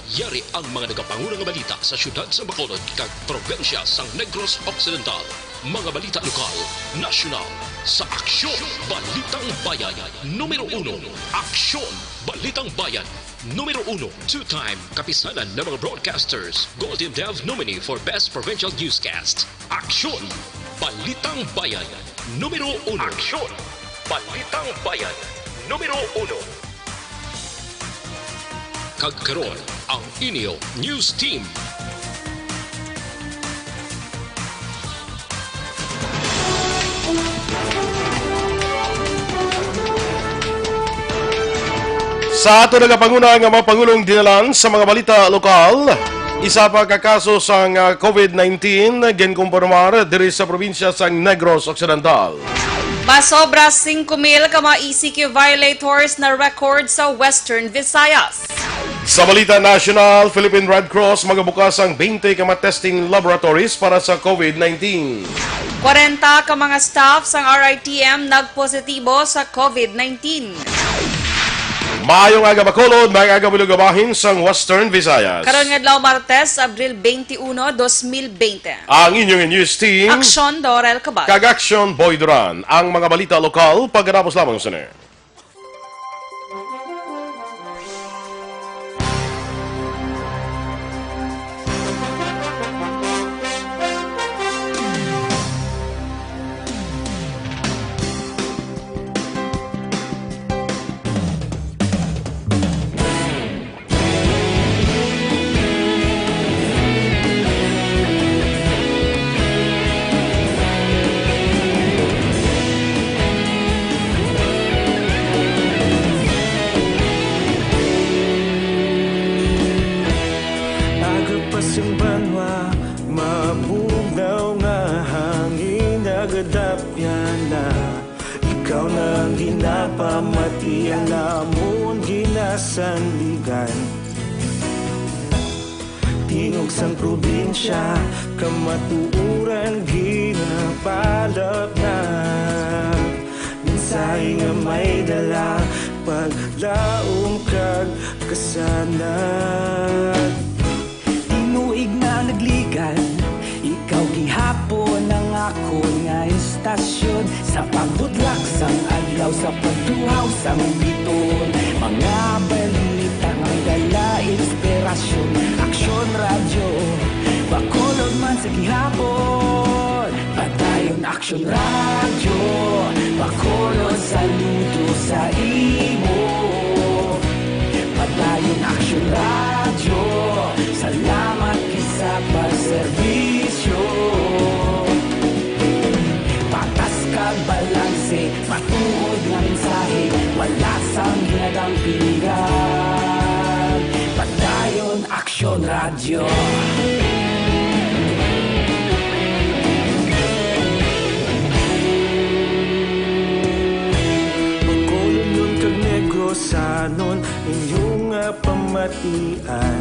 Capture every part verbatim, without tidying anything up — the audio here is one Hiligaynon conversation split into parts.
Yari ang mga nagapanguna nga balita sa siyudad sa Bacolod kag probinsya sang Negros Occidental. Mga balita lokal, nasyonal, sa Aksyon Balitang Bayan numero uno. Aksyon Balitang Bayan numero uno. Two-time Kapisanan ng mga Broadcasters Golden Dove nominee for Best Provincial Newscast. Aksyon Balitang Bayan numero uno. Aksyon Balitang Bayan numero uno. Kag karon, ang inyo news team. Sa ato nagapanguna nga mga pangulong dinalan sa mga balita lokal, isa pa ka kaso sang, ah, COVID nineteen ginkumpirmar diri sa probinsya sang Negros Occidental. Masobra singko mil ka mga E C Q violators na record sa Western Visayas. Sa balita nasyonal, Philippine Red Cross magabukas ang twenty ka mga testing laboratories para sa COVID nineteen. Kwarenta ka mga staff sang R I T M nagpositibo sa COVID nineteen. Maayong aga, Bacolod, maayong aga, Bulog Abahin sang Western Visayas. Karon nga adlaw, Martes, Abril twenty-uno, dos mil twenty. Ang inyong news team, Aksyon Dorel Cabal kag Aksyon Boy Duran. Ang mga balita lokal pagkatapos lamang sini. Aga pa sing banwa, mabugnaw nga hangin, nagadapyan na. Ikaw na ang ginapamati, ang amon ginasandigan. Tingog sang probinsya, kamatuoran ginapalapnag. Mensahe nga may dala, paglaom kag kasanag. Tinuig na nagligad, ikaw gihapon ang akon nga istasyon. Sa pagbutlak sang adlaw, sa pagtuhaw sang bituon, mga balita nga may dala inspirasyon. Aksyon Radyo, Bacolod man sa gihapon. Padayon Aksyon Radyo, Bacolod, saludo sa imo. Padayon Aksyon Radyo, salamat gid sa pagserbisyo. Patas kag balanse, matuod nga mensahe, wala sang ginadampingan. Padayon Aksyon Radyo. Bacolodnon kag Negrosanon, inyo nga pamatian.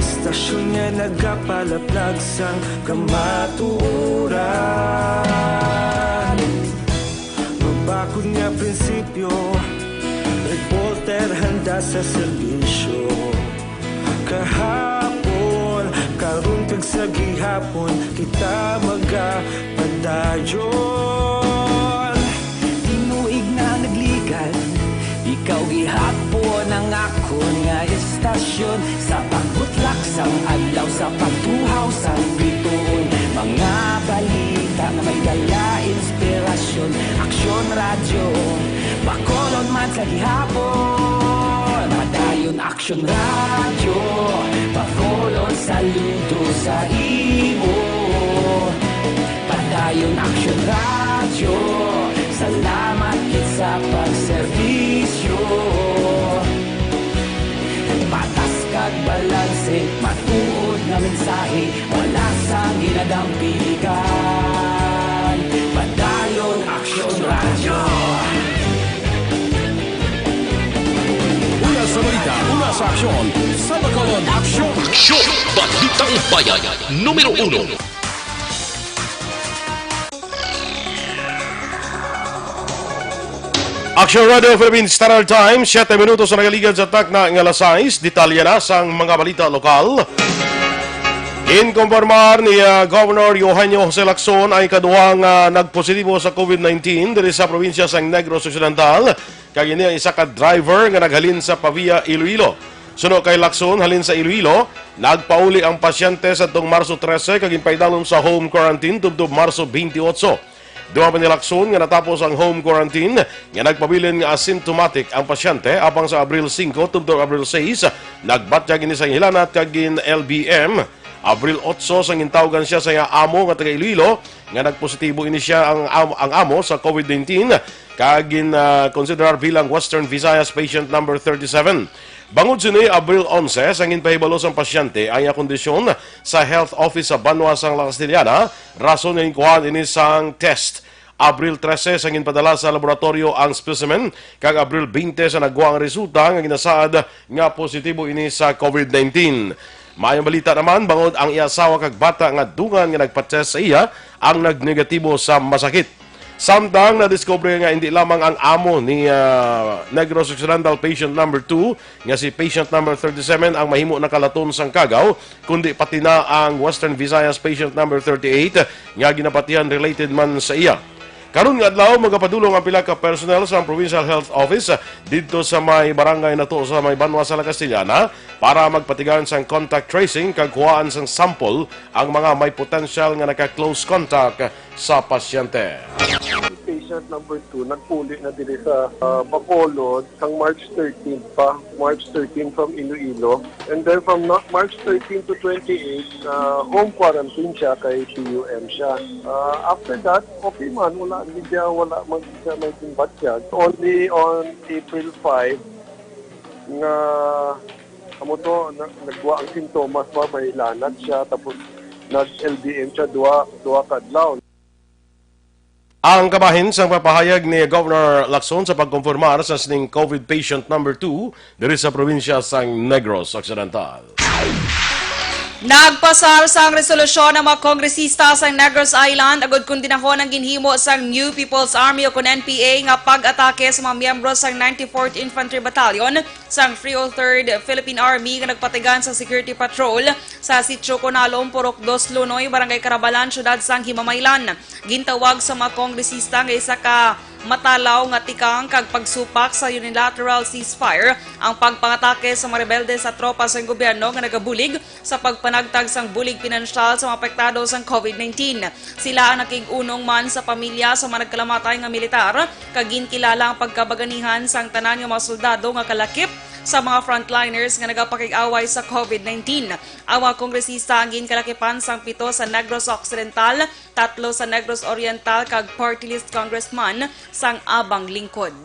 Istasyon nga nagapalaplag sang kamatuoran. Mabakod nga prinsipyo, reporter handa sa serbisyo. Kahapon, karon, kag sa gihapon, kita magapadayon. Tinuig na nagligad, ikaw gihapon ang akon nga istasyon. Sa pagbutlak sang adlaw, sa pagtuhaw sang bituon, mga balita nga may dala inspirasyon. Aksyon Radyo, Bacolod man sa gihapon. Padayon Aksyon Radyo, Bacolod, saludo sa imo. Padayon Aksyon Radyo, salamat gid sa pagserbisyo. Patas kag balanse, matuod nga mensahe, wala sang ginadampigan. Padayon Aksyon Radyo. Una sa balita, una sa aksyon, sa Bacolod, aksyon. Aksyon, Balitang Bayan, numero uno. Action Radio Philippines Standard Time, siyete minutos ang nagaligad sa takna nga alas sais. Detalye na sang mga balita lokal. Ginkumpirmar ni, ah, Governor Eugenio Jose Lacson ang ikaduha nga nagpositibo sa COVID nineteen diri sa probinsya sang Negros Occidental, kag ini ang isa ka driver nga naghalin sa Pavia, Iloilo. Suno kay Lacson, halin sa Iloilo, nagpauli ang pasyente sadtong Marso trese kag ginpaidalom sa home quarantine tubtob Marso twenty-eight. Duha pa ni Lacson nga natapos ang home quarantine nga nagpabilin nga asymptomatic ang pasyente, apang sa Abril singko tubtob Abril sais, nagbatyag ini sa hilanat kag gin-L B M. Abril otso, sang gintawgan siya sa iya amo nga taga Iloilo nga nagpositibo ini siya ang am-, ang amo sa COVID nineteen kag gin, ah, konsiderar bilang Western Visayas patient number thirty-seven. Bangod sini, Abril onse, sang ginpahibalo sang pasyente ang iya kondisyon sa health office sa banwa sang La Castellana, rason nga ginkuhaan ini sang test. Abril trese, sang ginpadala sa laboratoryo ang specimen, kag Abril bente sa nagwa ang resulta nga ginasaad nga positibo ini sa COVID nineteen. Maayong balita naman, bangod ang iya asawa kag bata nga dungan nga nagpa-test sa iya ang nagnegatibo sa masakit. Samtang nadiskubre nga hindi lamang ang amo ni, ah, Negros Occidental patient number two, nga si patient number thirty-seven ang mahimo nakalaton sang kagaw, kundi pati na ang Western Visayas patient number thirty-eight nga ginapatihan related man sa iya. Karon nga adlaw, magapadulong ang pila ka personnel sa Provincial Health Office didto sa may barangay nato sa may banwa sa La Castellana para magpatigayon sang contact tracing kag kuhaan sang sample ang mga may potensyal nga naka-close contact sa pasyente. Patient number two, nagpuli na diri sa, ah, Bacolod sang March thirteen pa, March thirteen from Iloilo. And then from na-, March thirteen to twenty-eight, ah, home quarantine siya kay P U M siya. Ah, after that, okay man, wala gid siya, wala man siya may ginbatyag. Only on April five nga amo to, na-, nagwa ang sintomas ba, may lanat siya, tapos nag-L D M siya duha, duha ka adlaw. Ang kabahin sang pagpahayag ni Governor Lacson sa pagkumpirmar sa sining COVID patient number two diri sa probinsya sang Negros Occidental. Nagpasar sang resolusyon ang mga kongresista sang Negros Island agud kondenahon ang ginhimo sang New People's Army o kon N P A nga pag-atake sa mga miyembro sang ninety-fourth Infantry Battalion sang three oh third Philippine Army nga nagpatigayon sa security patrol sa Sitio Conalom, Purok Dos Lunoy, Barangay Carabalan, Siyudad sang Himamaylan. Gintawag sa mga kongresista nga isa ka matalaw nga tikang kag pagsupak sa unilateral ceasefire ang pagpangatake sa mga rebelde sa tropa sang gobyerno nga nagabulig sa pagpanagtag sang bulig pinansyal sa mga apektado sang COVID nineteen. Sila ang nakig-unong man sa pamilya sa mga nagkalamatay nga militar, kag ginkilala ang pagkabaganihan sang tanan nga mga soldado nga kalakip sa mga frontliners nga nagapakig-away sa COVID nineteen. Ang mga kongresista ang ginkalakipan sang pito sa Negros Occidental, tatlo sa Negros Oriental, kag party list congressman sang Abang Lingkod.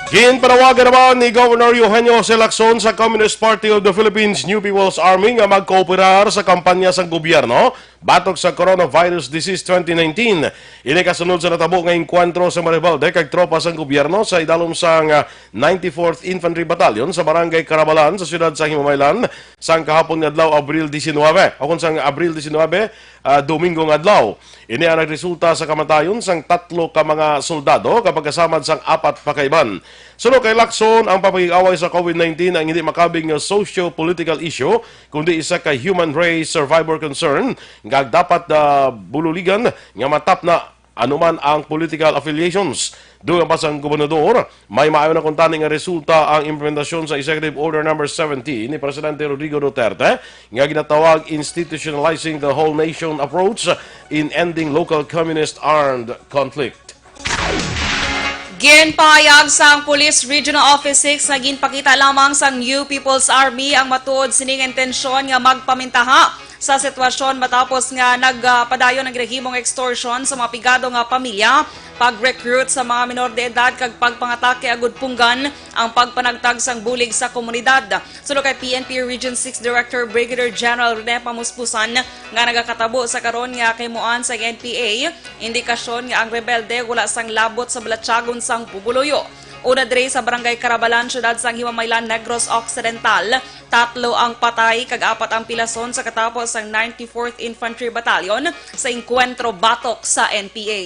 Ginpanawagan naman ni Governor Eugenio Jose Lacson sa Communist Party of the Philippines New People's Army nga magkooperar sa kampanya sang gobyerno batok sa coronavirus disease twenty nineteen. Ini kasunod sa natabo nga engkwentro sa mga rebelde kag tropa sang gobyerno sa idalom sang, ah, ninety-fourth Infantry Battalion sa Barangay Carabalan sa siyudad sa Himamaylan sang kahapon nga adlaw, Abril diecinuebe, o kon sang Abril diecinuebe, ah, Domingo nga adlaw. Ini ang nagresulta sa kamatayon sang tatlo ka mga soldado kag pagkasamad sang apat pa ka iban. Suno kay Lacson, ang pagpakig-away sa COVID nineteen ang hindi makabig nga socio-political issue, kundi isa ka human race survivor concern nga dapat, ah, bululigan nga matapna anuman ang political affiliations. Dugang pa sang gobernador, may maayo na kuntani nga resulta ang implementasyon sa Executive Order Number Seventeen ni Presidente Rodrigo Duterte nga ginatawag Institutionalizing the Whole Nation Approach in Ending Local Communist Armed Conflict. Ginpahayag sang Police Regional Office six nga ginpakita lamang sang New People's Army ang matuod sining intensyon nga magpamintaha sa sitwasyon matapos nga nagpadayon ang rehimong extortion sa mga pigado nga pamilya, pag-recruit sa mga minor de edad kag pagpangatake agud punggan ang pagpanagtag sang bulig sa komunidad. Suno kay P N P Region six Director Brigadier General Rene Pamuspusan nga nagakatabo sa karon nga kahimuan sa N P A, indikasyon nga ang rebelde wala sang labot sa balatyagon sang pumuluyo. Una diri sa Barangay Carabalan, siyudad sang Himamaylan, Negros Occidental, tatlo ang patay kag apat ang pilason sa katapos sang ninety-fourth Infantry Battalion sa engkwentro batok sa N P A.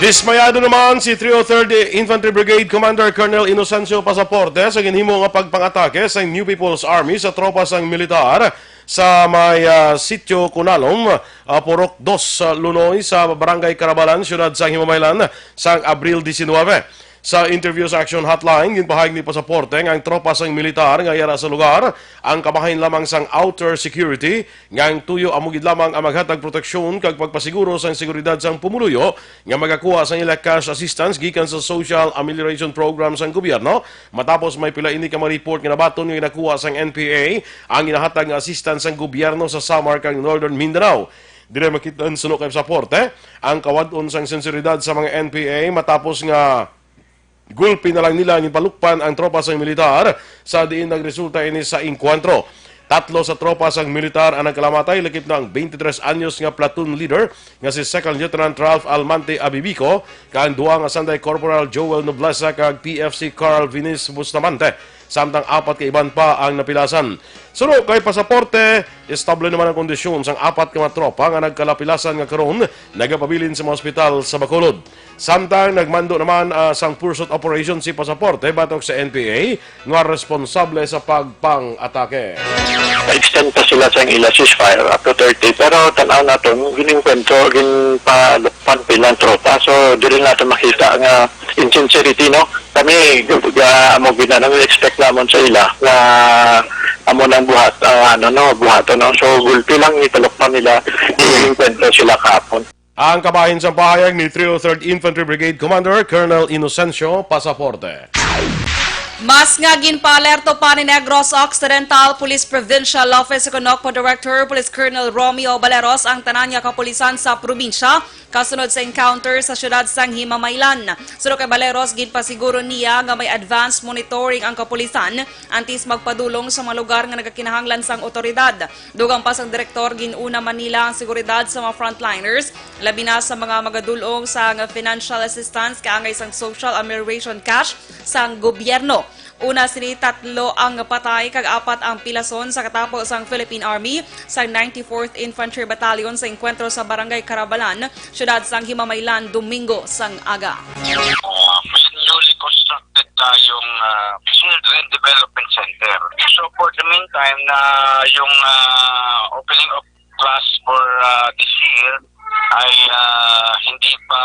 Dismayado naman si three oh third Infantry Brigade Commander Colonel Inocencio Pasaporte sa ginhimo nga pagpangatake sa New People's Army sa tropa sang militar sa may, ah, Sitio Kunalom, ah, Purok Dos, ah, Lunoy, sa Barangay Carabalan, siyudad sang Himamaylan, sang Abril diecinuebe. Sa interview sa Action Hotline, ginpahayag ni Pasaporte nga ang tropa sang militar nga yara sa lugar ang kabahin lamang sang outer security, nga ang tuyo amo gid lamang ang maghatag proteksyon kag pagpasiguro sang seguridad sang pumuluyo nga magakuha sang ila cash assistance gikan sa social amelioration program sang gobyerno, matapos may pila ini ka mga report nga nabaton nga ginakuha sang N P A ang ginahatag nga assistance sang gobyerno sa Samar kag Northern Mindanao. Diri makit-an suno kay Pasaporte ang kawad-on sang sinseridad sa mga N P A matapos nga gulpi na lang nila ginpalukpan ang tropa sang militar, sa diin nagresulta ini sa engkwentro. Tatlo sa tropa sang militar ang nagkalamatay, lakip na ang twenty-three anyos nga platoon leader nga si Second Lieutenant Ralph Almante Abibico, kag ang duha nga sanday Corporal Joel Nobleza kag P F C Carl Vinis Bustamante, samtang apat ka iban pa ang napilasan. Suno kay Pasaporte, estable naman ang kondisyon sang apat ka mga tropa nga nagkalapilasan nga karon nagapabilin sa mga ospital sa Bacolod. Samtang nagmando naman, ah, sang pursuit operation si Pasaporte batok sa N P A nga responsable sa pagpang-atake. Extend pa sila sa ila ceasefire up to thirty, pero tan-aw naton, ginengkwentro, ginpalukpan pilang tropa. So, diri nato makita nga insincerity, no? Kami, ga-, amo gid na, nag-expect namon sa ila nga amo nang buhat, ah, ano, no, buhaton, no? So, gulpi lang, ipalukpan nila, ginengkwentro sila kahapon. Ang kabahin sang pahayag ni three oh third Infantry Brigade Commander Colonel Inocencio Pasaporte. Mas nga ginpaalerto pa ni Negros Occidental Police Provincial Office kon NOCPO Director Police Colonel Romeo Baleros ang tanan nga kapulisan sa probinsya kasunod sa encounter sa siyudad sang Himamaylan. Suno kay Baleros, ginpasiguro niya nga may advance monitoring ang kapulisan antes magpadulong sa mga lugar nga nagakinahanglan sang otoridad. Dugang pa sang direktor, gin-una man nila ang seguridad sa mga frontliners, labi na sa mga magadulong sang financial assistance kaangay sang social amelioration cash sang gobyerno. Una sini, tatlo ang patay kag apat ang pilason sa katapo sang Philippine Army sang ninety-fourth Infantry Battalion sa engkwentro sa Barangay Carabalan, siyudad sang Himamaylan, Domingo sang aga. Uh, may newly constructed tayong, uh, Children Development Center. So for the meantime, na yung, uh, opening of class for, uh, this year ay, uh, hindi pa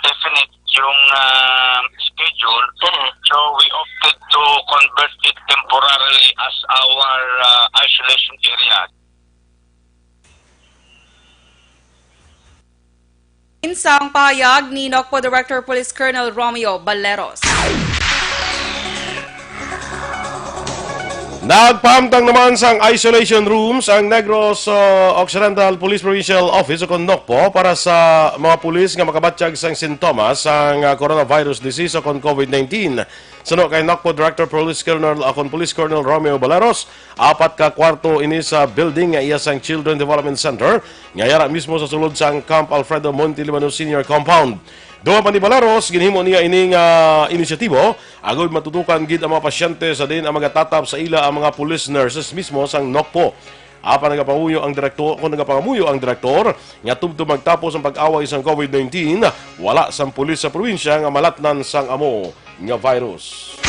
definite yung, uh, schedule. Mhm. So we opted to convert it temporarily as our, uh, isolation area. Sang pahayag ni NOCPO Director Police Colonel Romeo Baleros. Nagpahamtang naman sang isolation rooms ang Negros, uh, Occidental Police Provincial Office o kon NOCPO para sa mga pulis nga makabatyag sang sintomas sang, uh, coronavirus disease o kon COVID nineteen. Suno kay NOCPO Director Police Colonel, uh, kon Police Colonel Romeo Baleros, apat ka kwarto ini sa building nga iya sang Children Development Center nga yara mismo sa sulod sang Camp Alfredo Monte Libano Senior Compound. Dugang pa ni Baleros, ginhimo niya ini nga inisyatibo agod matutukan gid ang mga pasyente sa diin ang magatatap sa ila ang mga police nurses mismo sang NOCPO. Apan nagapangamuyo ang direktor, kung nagapangamuyo ang direktor nga tubtob magtapos ang pag-away sang COVID nineteen, wala sang pulis sa probinsya nga malatnan sang amo nga virus.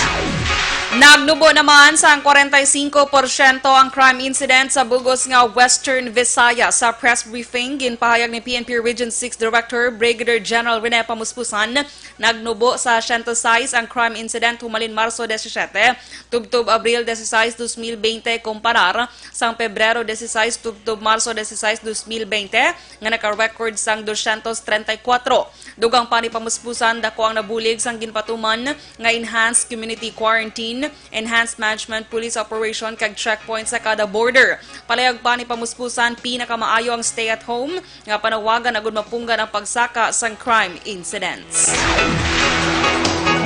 Nagnubo naman sang kwarenta y singko porsyento ang crime incident sa bug-os nga Western Visayas. Sa press briefing, ginpahayag ni P N P Region six Director Brigadier General Rene Pamuspusan, nagnubo sa siyento sais ang crime incident humalin Marso disisiete tubtob Abril disisais, dos mil bente, kumparar sang Pebrero disisais tubtob Marso disisais, dos mil bente, nga naka-record sang dosyentos treinta y cuatro. Dugang pa ni Pamuspusan, dako ang nabulig sang ginpatuman nga enhanced community quarantine, enhanced management police operation, kag checkpoint sa kada border. Palayag pa ni Pamuspusan, pinakamaayo ang stay at home nga panawagan agud mapunggan ang pagsaka sang crime incidents.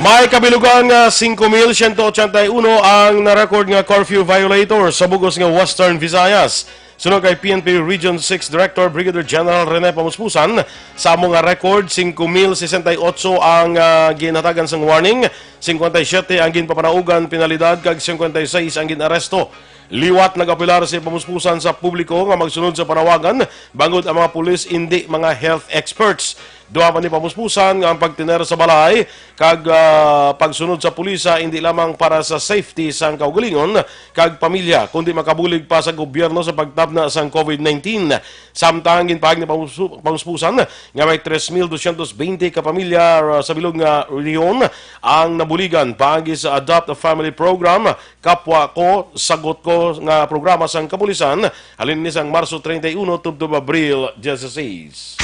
May kabilugan nga singko mil siyento ochenta y uno ang na-record nga curfew violators sa bug-os nga Western Visayas. Suno kay P N P Region six Director Brigadier General Rene Pamuspusan, sa amo nga record, singko mil sesenta y otso ang, ah, ginhatagan sang warning, singkwenta y siyete ang ginpapanaugan penalidad, kag singkwenta y seis ang gin-aresto. Liwat nag-apelar si Pamuspusan sa publiko nga magsunod sa panawagan, bangod ang mga pulis indi mga health experts. Duha man ni Pamuspusan nga ang pagtener sa balay kag, ah, pagsunod sa pulis, ah, indi lamang para sa safety sang kaugalingon kag pamilya, kundi makabulig pa sa gobyerno sa pagtabna sang COVID nineteen. Samtang ginpahayag ni Pamuspu-, Pamuspusan nga may tres mil dosyentos bente ka pamilya, ah, sa bilog nga rehiyon ang nabuligan paagi sa Adopt a Family Program, Kapwa Ko, Sagot Ko nga programa sang kapulisan, halin ni sang Marso treinta y uno tubtob Abril dieciséis.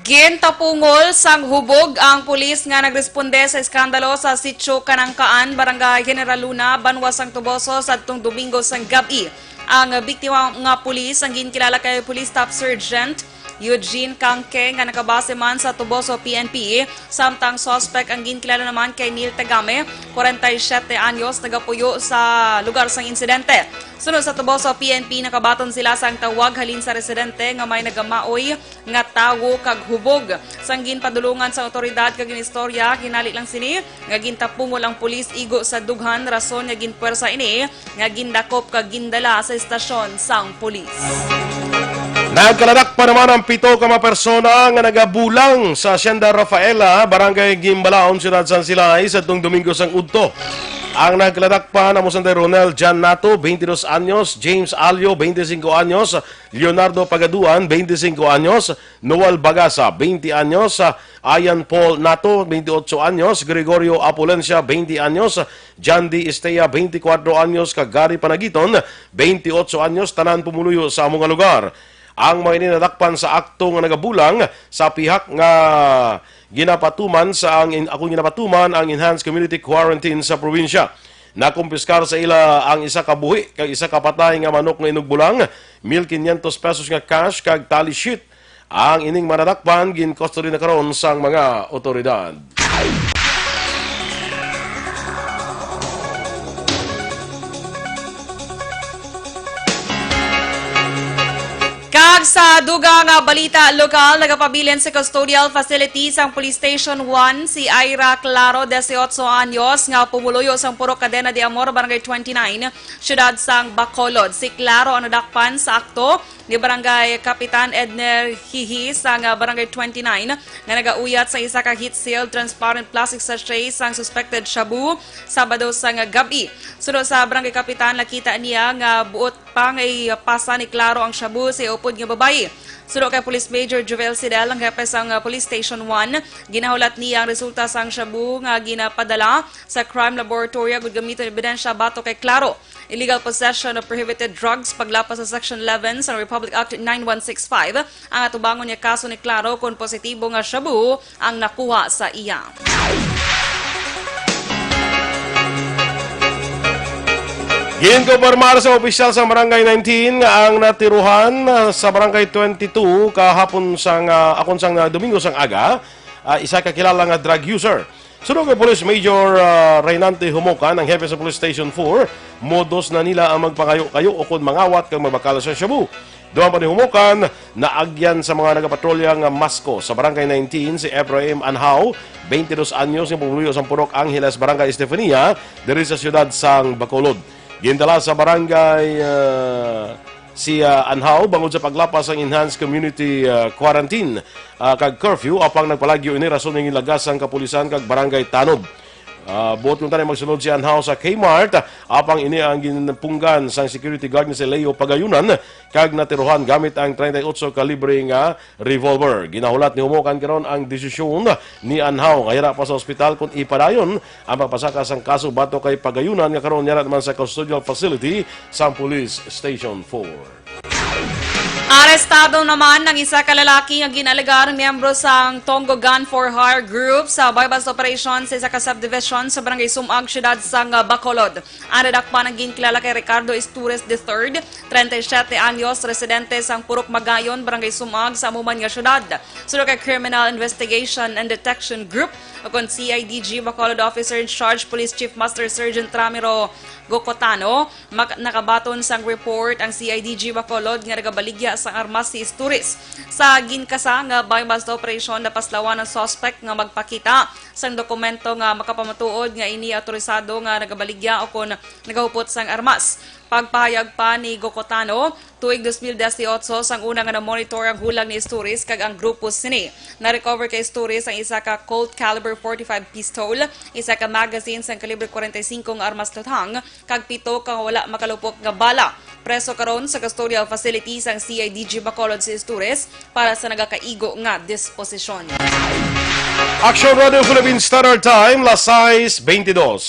Gintapungol sang hubog ang pulis nga nagresponde sa eskandalo sa Sitio Kanangkaan, Barangay General Luna, banwa sang Toboso, sadtong Domingo sang gab-i. Ang biktima nga pulis ang ginkilala kay Police Staff Sergeant Eugene Kangke, nga nakabase man sa Toboso P N P, samtang suspect ang ginkilala naman kay Neil Tagame, kwarenta y siyete anyos, nagapuyo sa lugar sang insidente. Sunod sa Toboso P N P, nakabaton sila sang tawag halin sa residente nga may nagamaoy nga tawo kag hubog. Sang ginpadulungan sa awtoridad kag ginistorya, hinali lang sini nga gintapungol ang pulis igo sa dughan, rason nga ginpuwersa ini nga gindakop kag gindala sa estasyon sang pulis. Nagkaladak pa naman ang pito ka mga persona nga nagabulang sa Hacienda Rafaela, Barangay Gimbalaon, Siyudad San Silay, sa tong Domingo sang udto. Ang nagkaladak pa namo sangkay Ronel Jan Nato, twenty-two anyos, James Alio, twenty-cinco anyos, Leonardo Pagaduan, twenty-cinco anyos, Noel Bagasa, twenty anyos, Ian Paul Nato, twenty-ocho anyos, Gregorio Apulencia, twenty anyos, Jandy Estea, twenty-cuatro anyos, kag Gary Panagiton, twenty-ocho anyos, tanan pumuluyo sa amo nga lugar. Ang mga ini nadakpan sa akto nga nagabulang sa pihak nga ginapatuman sa ang in-, akong ginapatuman ang enhanced community quarantine sa probinsya. Nakumpiskar sa ila ang isa ka buhi kag isa ka patay nga manok nga inugbulang, mil quinientos pesos nga cash kag tally sheet. Ang ining manadakpan gin-custody na karon sang mga otoridad. Kag sa dugang nga balita lokal, nagapabilin sa custodial facility sang Police Station one si Ira Claro, dieciocho anyos, nga pumuluyo sang Purok Cadena de Amor, Barangay twenty-nine, siyudad sang Bacolod. Si Claro ang nadakpan sa akto ni Barangay Kapitan Edner Hihi sang Barangay twenty-nine nga nagauyat sa isa ka heat-sealed transparent plastic sachet sang suspected shabu Sabado sang gab-i. Suno sa Barangay Kapitan, nakita niya nga buot pa nga ipasa ni Claro ang shabu sa upod nga babayi. Suno kay Police Major Jovel Sidel, ang hepe sang, ah, Police Station one, ginahulat niya ang resulta sang shabu nga ginapadala sa crime laboratory agud gamiton ebidensya batok kay Claro. Illegal possession of prohibited drugs, paglapas sa Section eleven sa Republic Act nine one six five, ang atubangon nga kaso ni Claro kon positibo nga shabu ang nakuha sa iya. Ginkumpirmar sa opisyal sa Barangay nineteen nga ang natiruhan, ah, sa Barangay twenty-two kahapon sang, ah, akon sang, ah, Domingo sang aga, ah, isa ka kilala nga drug user. Suno kay Police Major, ah, Reynante Humukan, ang hepe sa Police Station four, modus na nila ang magpangayo-kayo ukon mangawat kag magbakal sa shabu. Duha pa ni Humukan, naagyan sa mga nagapatrolya nga masko sa Barangay nineteen si Ephraim Anhao, twenty-dos anyos, nga pumuluyo sa Purok Angeles, Barangay Estefania, diri sa siyudad sang Bacolod. Gindala sa Barangay, ah, si, ah, Anhao bangod sa paglapas sang enhanced community, ah, quarantine, ah, kag curfew, apang nagpalagyo ini rason nga ginlagas sang kapulisan kag barangay tanod. Ah, buot kunta magsulod si Anhao sa Kmart, apang ini ang ginpunggan sang security guard nga si Leo Pagayunan kag natiruhan gamit ang treinta y ocho kalibre nga revolver. Ginahulat ni Humukan karon ang desisyon ni Anhao nga yara pa sa ospital kon ipadayon ang pagpasaka sang kaso batok kay Pagayunan nga karon yara naman sa custodial facility sang Police Station four. Ara Arestado naman ang isa ka lalaki nga gin-alegar miyembro sang Tongo Gun for Hire Group sa buy-bust operation sa isa ka subdivision sa Barangay Sumag, siyudad sang Bacolod. Ang nadakpan ang ginkilala kay Ricardo Istures the third, treinta y siete anyos, residente sang Purok Magayon, Barangay Sumag, sa amo man nga siyudad. Suno kay Criminal Investigation and Detection Group, o kon C I D G Bacolod Officer in Charge Police Chief Master Sergeant Ramiro Gokotano, Mak-, nakabaton sang report ang C I D G Bacolod nga nagabaligya sang armas si Istures. Sa ginkasa nga buy-bust operation, napaslawan ang suspect nga magpakita sang dokumento nga makapamatuod nga ini autorisado nga nagabaligya o kon nagahupot sang armas. Pagpahayag pa ni Gokotano, tuig dos mil dieciocho sang una nga na-monitor ang hulag ni Istures kag ang grupo sini. Na-recover kay Istures ang isa ka Colt caliber forty-five pistol, isa ka magazine sang kalibre kwarenta y singko nga armas luthang, kag pito ka wala makalupok nga bala. Preso karon sa custodial facility sang C I D G Bacolod si Istures para sa nagakaigo nga disposisyon. Action Radio Philippine Standard Time, las sais beintidos.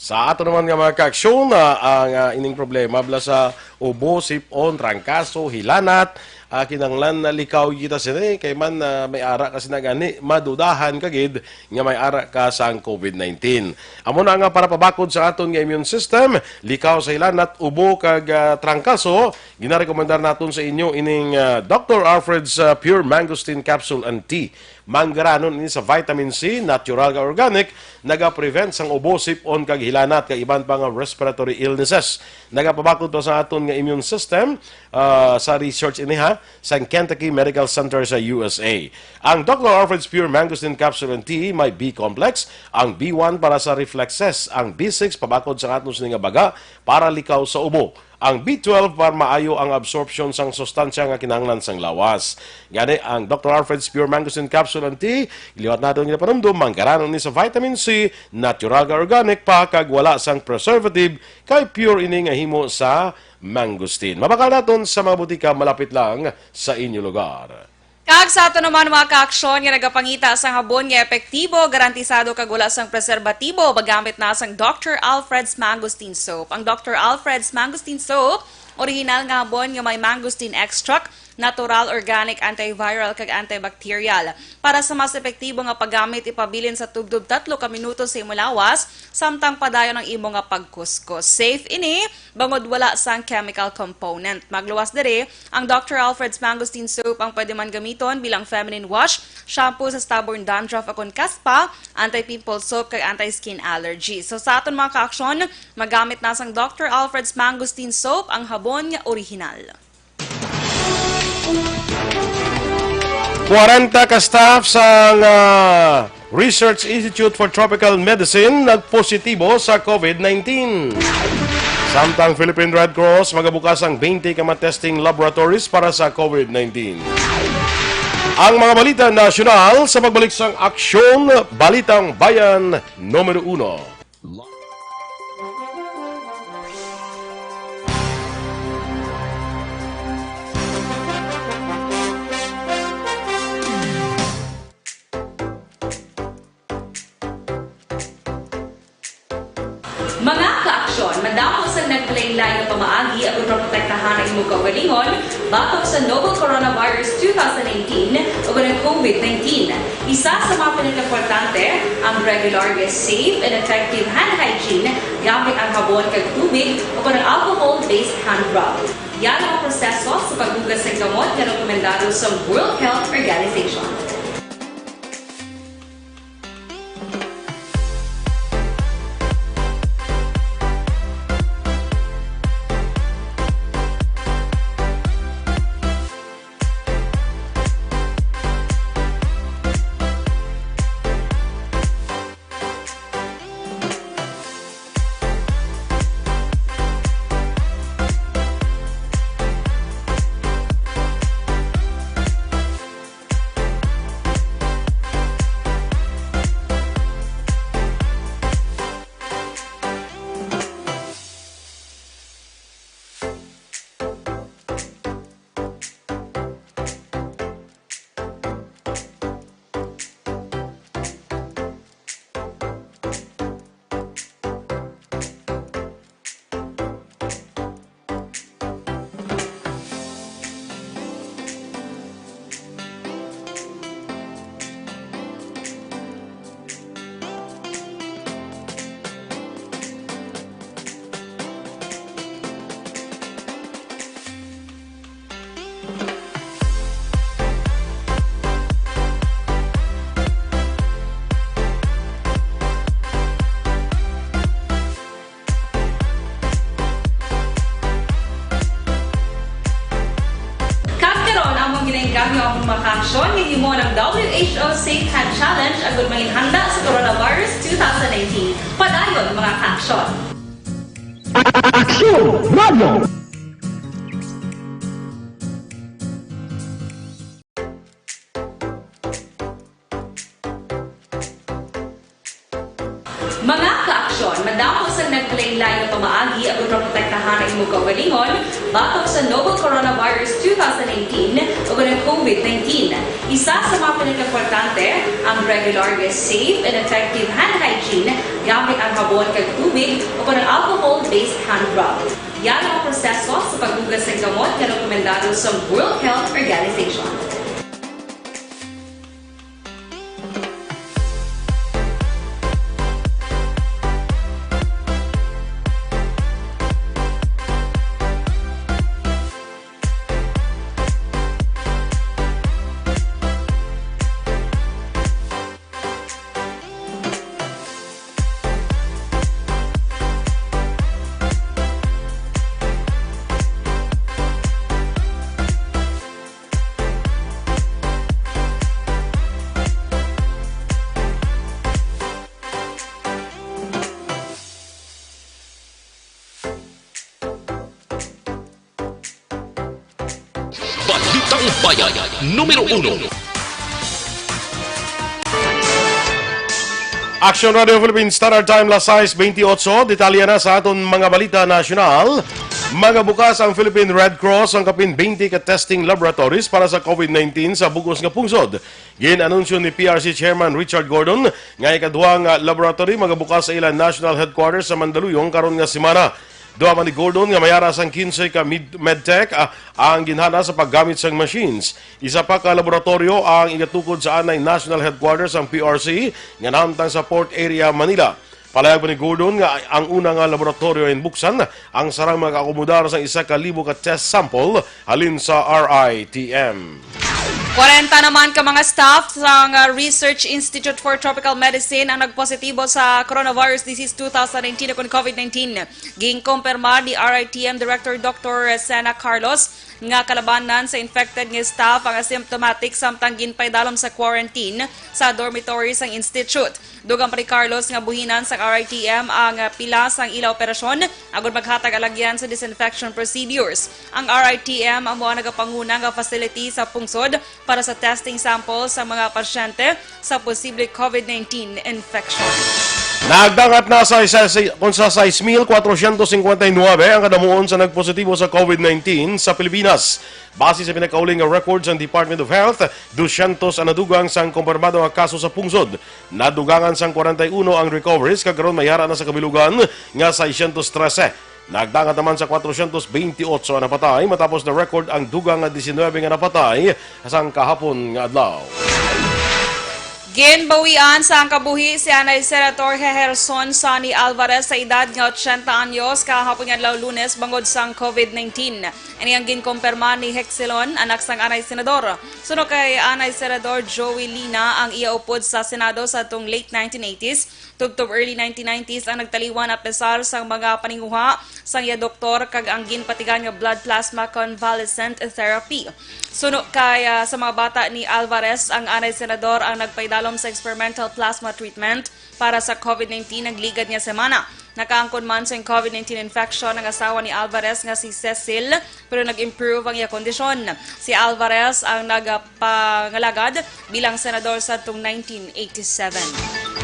Sa ato naman nga mga kaaksyon, ah, ang, ah, ining problema bala sa ubo, sipon, trangkaso, hilanat, ah, kinahanglan na likaw kita sini, kay man, ah, may ara kasi na gani, madudahan ka gid nga may ara ka sang covid nineteen. Amo na nga para pabakod sa aton nga immune system, likaw sa hilanat, ubo, kag, ah, trangkaso, ginarekomendar naton sa inyo ining, ah, Doctor Alfred's, ah, Pure Mangosteen Capsule and Tea. Manggaranon ini sa vitamin C, natural nga organic, nagaprevent sang ubo, sipon, kag hilanat, kag iban pa nga respiratory illnesses. Nagapabakod pa sa aton nga immune system, ah, sa research ini, ha, sa Kentucky Medical Center sa U S A. Ang Doctor Alfred's Pure Mangosteen Capsule and Tea may B complex, ang B one para sa reflexes, ang B six pabakod sa aton sini nga baga para likaw sa ubo, ang B twelve para maayo ang absorption sang sustansya nga kinahanglan sang lawas. Gani, ang Doctor Alfred's Pure Mangosteen Capsule and Tea, liwat naton ginapanumdom, manggaranon ni sa vitamin C, natural nga organic pa, kag wala sang preservative, kay pure ini nga himo sa mangosteen. Mabakal naton sa mga butika malapit lang sa inyo lugar. Kag sa ato naman mga kaaksyon nga nagapangita sang habon nga epektibo, garantisado kag wala sang preserbatibo, magamit na sang Doctor Alfred's Mangosteen Soap. Ang Doctor Alfred's Mangosteen Soap, orihinal nga habon nga may mangosteen extract, natural, organic, antiviral, kag antibacterial. Para sa mas epektibo nga paggamit, ipabilin sa tubtob tatlo ka minuto sa imo lawas, samtang padayon ang imo nga pagkuskos. Safe ini, bangod wala sang chemical component. Magluwas diri, ang Doctor Alfred's Mangosteen Soap ang pwede man gamiton bilang feminine wash, shampoo sa stubborn dandruff o kon kaspa, anti-pimple soap kag anti-skin allergy. So sa aton mga kaaksyon, magamit na sang Doctor Alfred's Mangosteen Soap, ang habon nga orihinal. Kwarenta ka staff sang, ah, Research Institute for Tropical Medicine nagpositibo sa covid nineteen. Samtang Philippine Red Cross magabukas ang twenty ka mga testing laboratories para sa covid nineteen. Ang mga balita nasyonal sa pagbalik sang Aksyon Balitang Bayan numero uno. Mga kaaksyon, madamo sang naglain-lain nga pamaagi aron maprotektahan ang imong kaugalingon batok sa novel coronavirus two thousand nineteen o ang covid nineteen. Isa sa mga pinakaimportante, ang regular nga safe and effective hand hygiene gamit ang habon kag tubig o kon ang alcohol-based hand rub. Yara ang proseso sa paghugas sang kamot nga rekomendado sa World Health Organization. Himo ang W H O Safe Hand Challenge agud manginhanda sa coronavirus two thousand nineteen. Padayon, mga ka-aksyon! Aksyon Radio! Mga ka-aksyon, madamo sang nagkalain-lain nga pamaagi agud maprotektahan ang imong kaugalingon batok sa novel coronavirus two thousand nineteen ug ang COVID nineteen. Isa sa mga pinakaimportante ang regular nga safe and effective hand hygiene gamit ang habon kag tubig o kon ang alcohol-based hand rub. Yara ang proseso sa paghugas sang kamot nga rekomendado sa World Health Organization. Balitang Bayan, numero uno. Action Radio Philippines Standard Time, las sais bentiocho. Detalye na sa aton mga balita nasyonal. Magabukas ang Philippine Red Cross ang kapin twenty ka testing laboratories para sa COVID nineteen sa bug-os nga pungsod. Gin-anunsyo ni P R C Chairman Richard Gordon nga ikaduha nga laboratory magabukas sa ila national headquarters sa Mandaluyong karon nga semana. Duha man ni Gordon nga may ara sang quince ka med-, medtech, ah, ang ginhana sa paggamit sang machines. Isa pa ka laboratoryo ang igatukod sa anay national headquarters sang P R C nga nahamtang sa Port Area, Manila. Palayag pa ni Gordon nga ang una nga laboratoryo ginbuksan ang sarang makaakomodar sang isa ka libo ka test sample halin sa R I T M. Kwarenta naman ka mga staff sang, ah, Research Institute for Tropical Medicine ang nagpositibo sa coronavirus disease two thousand nineteen o kon COVID nineteen. Ginkumpirma ni R I T M Director Doctor Sena Carlos nga kalabanan sa infected nga staff ang asymptomatic samtang ginpaidalom sa quarantine sa dormitory sang institute. Dugang pa ni Carlos nga buhinan sang R I T M ang, ah, pila sang ila operasyon agud maghatag alagyan sa disinfection procedures. Ang R I T M amo ang nagapanguna nga facility sa pungsod para sa testing sample sa mga pasyente sa posible COVID nineteen infection. Nagdangat na sa isa, sa, kung sa sais mil kwatrosyentos singkwenta y nuebe ang kadamuon sa nagpositibo sa COVID nineteen sa Pilipinas. Base sa pinakauli nga record sang Department of Health, dusyentos ang nadugang sang kumpirmado nga kaso sa pungsod. Nadugangan sang kwarenta y uno ang recoveries, kag karon may ara na sa kabilugan nga seiscientos trese. Nagdangat naman sa kwatrosyentos bentiocho ang napatay, matapos na-record ang dugang nga diecinuebe nga napatay sang kahapon nga adlaw. Ginbawian sang kabuhi si anay Senator Jejerson Sonny Alvarez sa edad nga ochenta anyos kahapon nga adlaw, Lunes, bangod sang COVID nineteen. Ini ang ginkumpirma ni Hexilon, anak sang anay senador. Suno kay anay Senador Joey Lina, ang iya upod sa Senado sa atong late nineteen eighties, tubtob early nineteen nineties ang nagtaliwan, apesar sang mga paninguha sang iya doktor kag ang ginpatigan nga blood plasma convalescent therapy. Suno kay, ah, sa mga bata ni Alvarez, ang anay senador ang nagpaidalom sa experimental plasma treatment para sa COVID nineteen nagligad nga semana. Nakaangkon man sa COVID nineteen infection ang asawa ni Alvarez nga si Cecil, pero nag-improve ang iya kondisyon. Si Alvarez ang nagapangalagad bilang senador sa atong nineteen eighty-seven.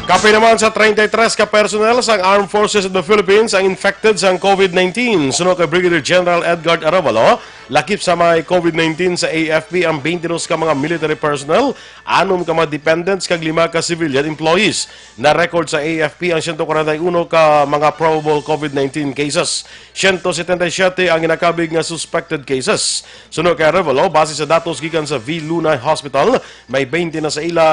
Kapin naman sa treinta y tres ka personnel sang Armed Forces of the Philippines ang infected sang COVID nineteen. Suno kay Brigadier General Edgard Arevalo, lakip sa may COVID nineteen sa A F P ang twenty-dos ka mga military personnel, anom ka mga dependents, kag lima ka civilian employees. Na-record sa A F P ang siyento kwarenta y uno ka mga probable COVID nineteen cases. Siyento setenta y siyete ang ginakabig nga suspected cases. Suno kay Arevalo, base sa datos gikan sa V Luna Hospital, may twenty na sa ila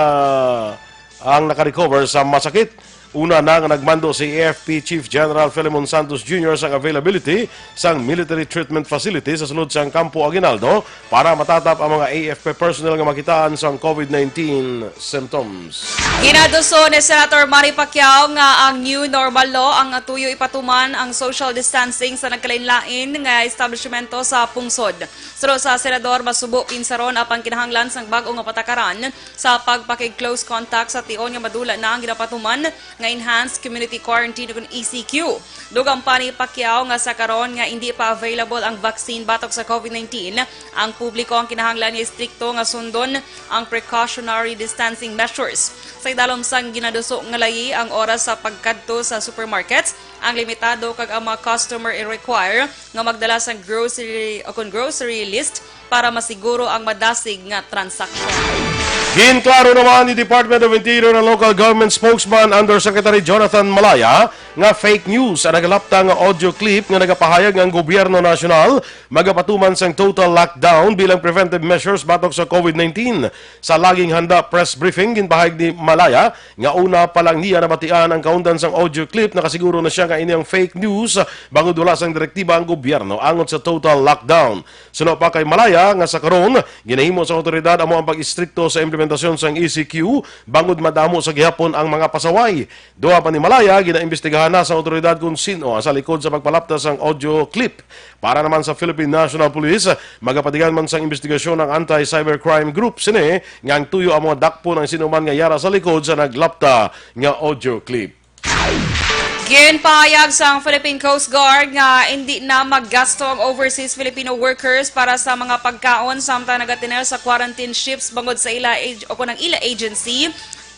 ang nakarecover sa masakit. Una na nga nagmando si A F P Chief General Filemon Santos Junior sang availability sang military treatment facility sa sulod sang Campo Aguinaldo para matatap ang mga A F P personnel nga makitaan sang COVID nineteen symptoms. Ginaduso ni Senator Manny Pacquiao nga ang new normal law ang tuyo ipatuman ang social distancing sa nagkalain-lain nga establishmento sa pungsod. Suno sa senador, masubo pinsaron ang pangkinahanglan sang bag-o nga patakaran sa pagpakig-close contact sa tion nga madula na ang ginapatuman nga enhanced community quarantine ukon E C Q. Dugang pa ni Pacquiao nga sa karon nga indi pa available ang vaccine batok sa COVID nineteen, ang publiko ang kinahanglan nga istrikto nga sundon ang precautionary distancing measures. Sa idalom sang ginaduso nga layi ang oras sa pagkadto sa supermarkets, ang limitado kag ang mga customer i-require nga magdala sang grocery o kon grocery list para masiguro ang madasig nga transaksyon. Ginklaro naman ni Department of Interior and Local Government Spokesman Undersecretary Jonathan Malaya nga fake news ang nagalapta nga audio clip nga nagapahayag nga ang gobyerno nasyonal magapatuman sang total lockdown bilang preventive measures batok sa COVID nineteen. Sa Laging Handa press briefing, ginpahayag ni Malaya nga una pa lang niya nabatian ang kaundan sang audio clip, nakasiguro na siya nga ini ang fake news bangod wala sang direktiba ang gobyerno angot sa total lockdown. Suno pa kay Malaya nga sa karon, ginahimo sang awtoridad amo ang pag-istrikto sa implementasyon sang E C Q bangod madamo sa gihapon ang mga pasaway. Duha pa ni Malaya, ginaimbestigahan na sang awtoridad kung sin-o ang sa likod sa pagpalapta sang audio clip. Para naman sa Philippine National Police, magapatigan man sang imbestigasyon ang Anti-Cybercrime Group sini nga ang tuyo amo dakpon ang sin-o man nga yara sa likod sa naglapta nga audio clip. Ginpahayag sang Philippine Coast Guard nga indi na maggasto ang overseas Filipino workers para sa mga pagkaon samtang nagatinel sa quarantine ships bangod sa ila ag-, o kon ang ila agency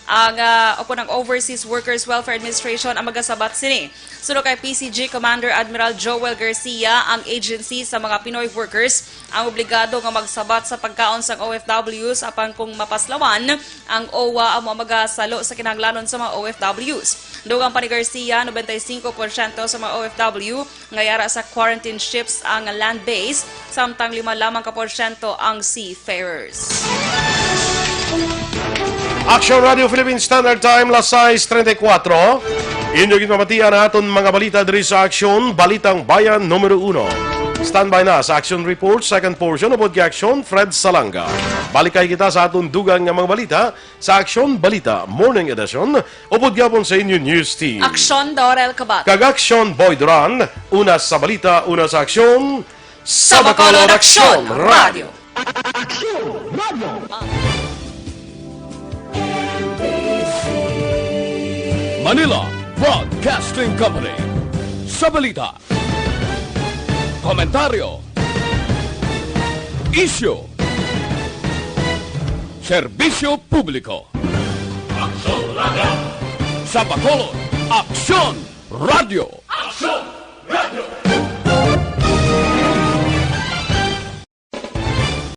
ang, ah, o kon ang Overseas Workers Welfare Administration ang magasabat sini. Suno kay P C G Commander Admiral Joel Garcia, ang agency sa mga Pinoy workers ang obligado nga magsabat sa pagkaon sang O F Ws, apan kung mapaslawan, ang O W A amo ang magasalo sa kinahanglanon sa mga O F Ws. Dugang pa ni Garcia, noventa y cinco porsyento sa mga O F W nga yara sa quarantine ships ang land-based, samtang lima lamang ka porsyento ang seafarers. Action Radio Philippine Standard Time, las sais treinta y cuatro. Inyo ginpamatian ang aton mga balita diri sa Aksyon, Balitang Bayan numero uno. Standby na sa Action Report, second portion, upod kay Aksyon Fred Salanga. Balikay kita sa aton dugang nga mga balita sa Aksyon Balita Morning Edition, upod gihapon sa inyo news team. Aksyon Dorel Cabat. Kag Aksyon Boy Duran, una sa balita, una sa aksyon, sa Bacolod Aksyon Radio. Manila Broadcasting Company. Sa balita, komentaryo, isyu, serbisyo publiko. Aksyon Radio. Sa Bacolod, Aksyon Radio. Aksyon Radio.